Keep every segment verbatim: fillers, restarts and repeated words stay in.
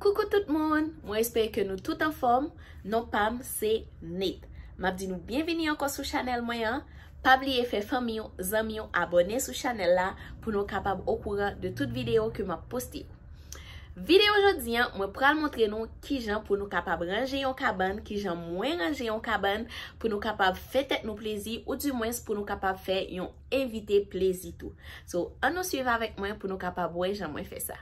Koukou tout moun, mwen espere ke nou tout anfòm. Non pa m se Nit. M ap di nou byenvini ankò sou chanèl mwen an. Pa bliye fè fanmi w, zanmi w abòne sou chanèl la pou nou kapab okouran de tout videyo ke m ap poste. Videyo jodi an, mwen pral montre nou kijan pou nou kapab ranje yon kabann, kijan mwen ranje yon kabann pou nou kapab fè tèt nou plezi, oudimwens pou nou kapab fè yon envite plezi tou. So, ann nou swiv avèk mwen pou nou kapab wè jan mwen fè sa.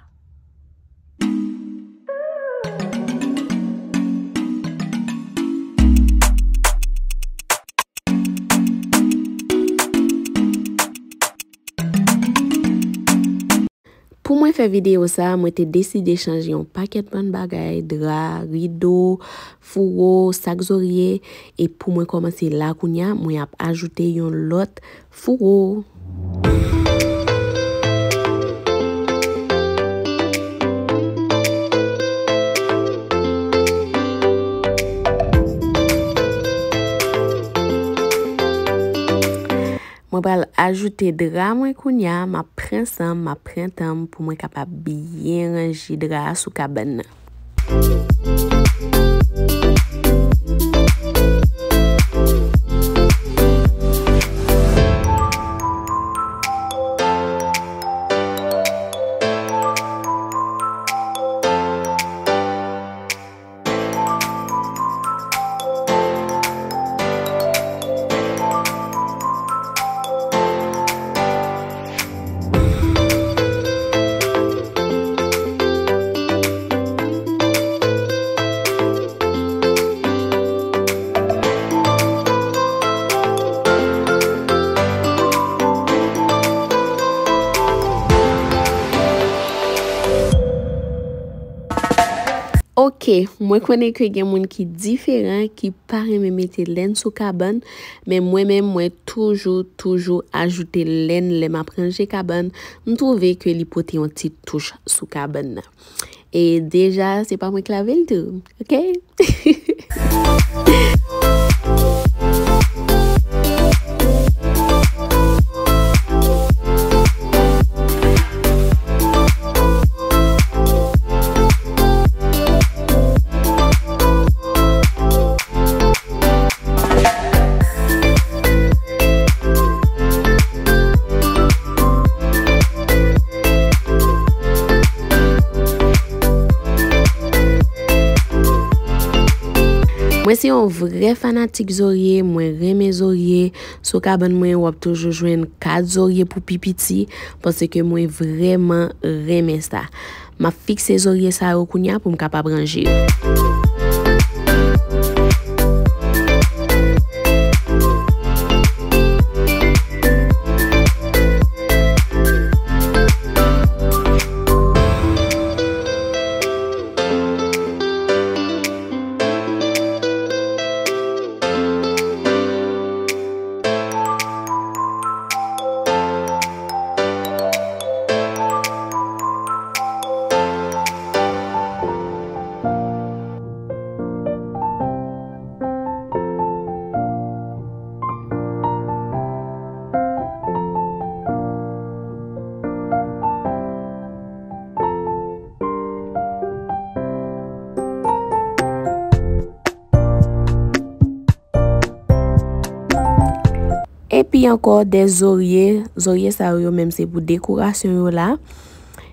Pou mwen fè videyo sa, mwen te deside chanje yon pakèt bann bagay, dra, rido, fouwo, sak zorye, e pou mwen kòmanse la kounye a, mwen ap ajoute yon lòt fouwo. Mwen pral ajoute dra mwen kounye a, m ap pran san m, m ap pran tan m pou mwen kapab byen ranje dra a sou kabann nan. Ok, mwen konnen ke gen moun ki diferan, ki pa renmen mete lèn sou kabann, men mwen menm, mwen toujou, toujou ajoute lèn lè m ap ranje kabann. M twouve ke li pote yon ti touch sou kabann nan. E deja, se pa mwen k lave l tou, ok? Mwen se yon vrè fanatik zorye, mwen renmen zorye. Sou kabann mwen, w ap toujou jwenn kat zorye pou pi piti, paske mwen vrèman renmen sa. M ap fikse zorye sa yo kounye a pou m kapab ranje yo. Epi ankò, de zorye. Zorye sa yo, yo menm se pou dekorasyon yo la.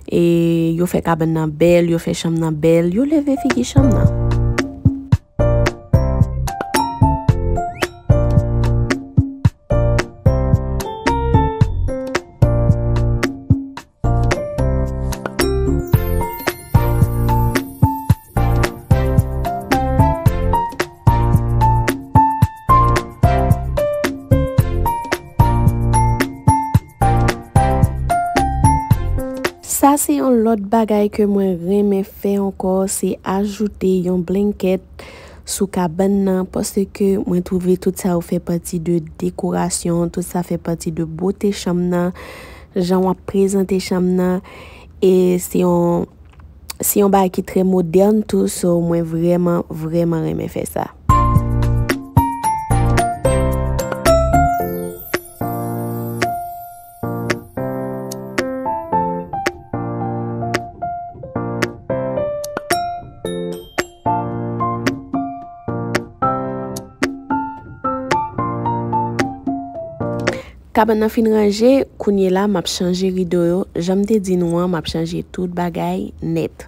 E yo fè kabann nan bèl, yo fè chanm nan bèl, yo leve figi chanm nan. Sa se yon lòt bagay ke mwen renmen fè ankò, se ajoute yon blanket sou kabann nan, paske mwen twouve tout sa yo fè pati de dekorasyon, tout sa fè pati de bote chanm nan, jan w ap prezante chanm nan, e se yon, se yon bagay ki trè modèn tou, so mwen vrèman, vrèman renmen fè sa. Kabann nan fin ranje, kounye la m ap chanje rido yo. Jan m te di nou an, m ap chanje tout bagay nèt.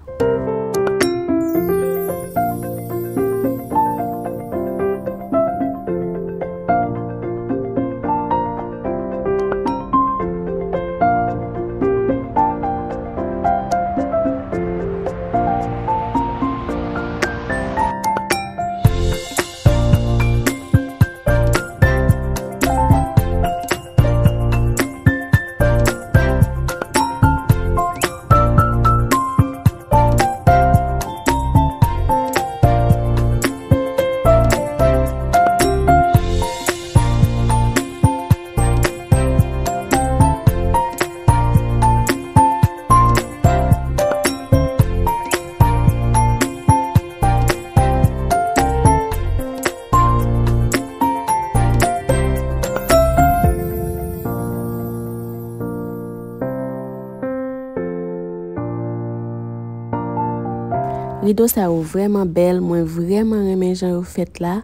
Rido sa yo vrèman bèl, mwen vrèman renmen jan yo fèt la.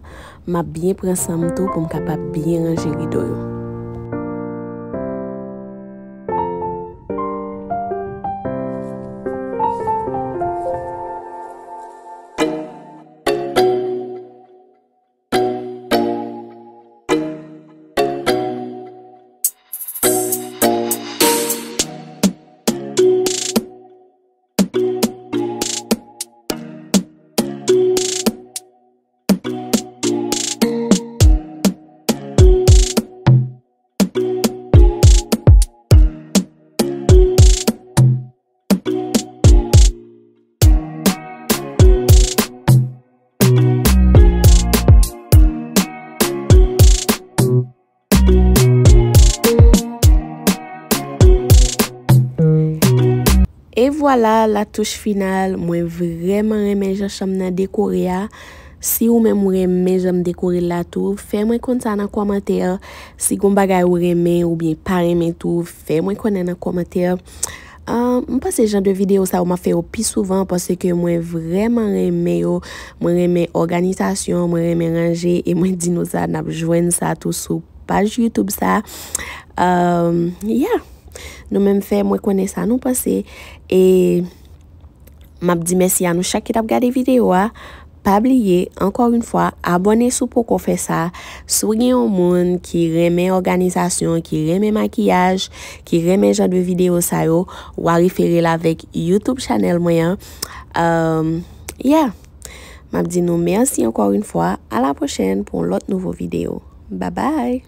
M ap byen pran san m tou pou m kapab byen ranje rido yo. E vwala, la touch final. Mwen vrèman renmen jan chanm nan dekore a. Si ou menm ou renmen jan m dekore l la tou, fè mwen konn sa nan kòmantè. Si gon bagay ou renmen oubyen pa renmen tou, fè mwen konnen nan kòmantè. Ah, m panse jan de videyo sa yo m ap fè yo pi souvan paske mwen vrèman renmen yo. Mwen renmen òganizasyon, mwen renmen ranje e mwen di nou sa, n ap jwenn sa tou sou paj YouTube sa. Um, yeah. Nou menm fè mwen konnen sa nou panse. E m ap di mèsi a nou chak ki t ap gade videyo a. Pa bliye, ankò yon fwa, abòne si w poko fè sa. Si w gen yon moun ki renmen òganizasyon, ki renmen makiyaj, ki renmen jan de videyo sa yo, w a refere l avèk YouTube channel mwen an. Um, yeah. M ap di nou mèsi ankò yon fwa. A la pwochèn pou yon lòt nouvo videyo. Babay!